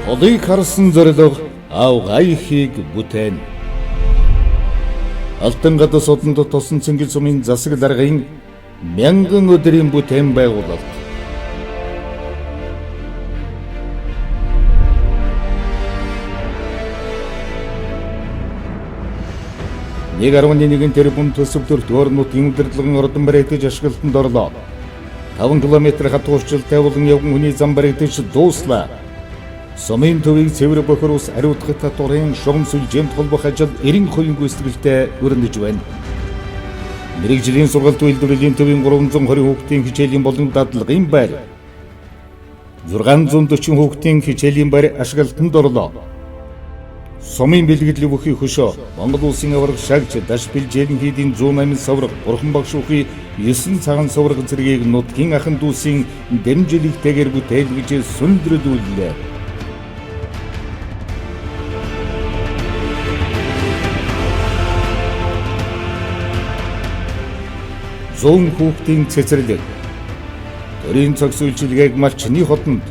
Холыг харсан зорилго авгайхийг бүтээн. Алтан гадас одонд тосон цэнгэл сумын засаг даргын мянган өдрийн бүтээн байгуулалт. 1.1 тэрбум төсөвлөрт өөр нутгийн удирдлагын ордон баригдаж ашиглалтанд орлоо. 5 км хатуурчлалтай болон явган хүний зам баригдаж дууслаа. Сумын төвийг цэвэр бохир ус ариутгах татварын шугам сүлжээнд холбох ажил 90% гүйцэтгэлтэй өрнөж байна. Мэргэжлийн сургалт үйлдвэрлэлийн төвийн 320 хүүхдийн хичээлийн болон дадлагын байр 640 хүүхдийн хичээлийн байр ашиглалтанд орлоо. Сумын бэлгэдэл бүхий хөшөө Монгол улсын аварга шагч Дашбил Жэлэнхийдийн 108 савраг Бурхан багш бүхий 9 цагаан савраг зэргийг нутгийн ахан дүүсийн дэмжлэгтэйгээр бүтээлгэж сүндрэлүүллээ. Зүүн хүүхдийн цэцэрлэг төрийн цогц үйлчилгээг малчны хотонд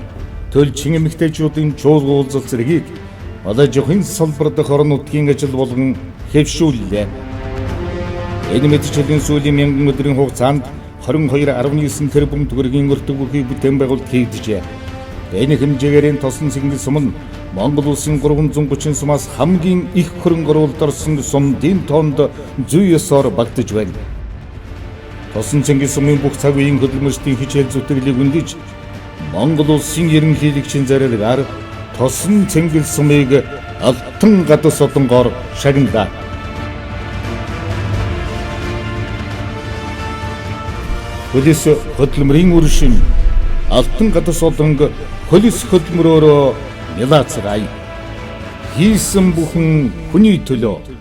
төлчин эмэгтэйчүүдийн чуулга уулзалт зэргийг Балажихын салбар дахь орон нутгийн ажил болгон хэвшүүллээ. Энэ мэтчилэн сүүлийн мянган өдрийн хугацаанд 22.9 тэрбум төгрөгийн өртөг бүхий бүтээн байгуулалт хийгджээ. Энэ хэмжээгээр тосон цэнгэл сум нь Монгол улсын 330 сумаас хамгийн их хөрөнгө оруулалт орсон сумдын тоонд зүй ёсоор багтаж байна. Тосон цэнгэл сумын бүх цаг үеийн хөдөлмөрчдийн хичээл зүтгэлийг үнэлж Монгол улсын ерөнхийлөгчийн зориулгаар тосон цэнгэл сумыг алтан гадас одонгоор шагналаа. Хөлс хөдөлмөрийн үр шим алтан гадас одонг хөлс хөдөлмөрөөрөө милаацгаая. Хийсэн бүхэн хүний төлөө.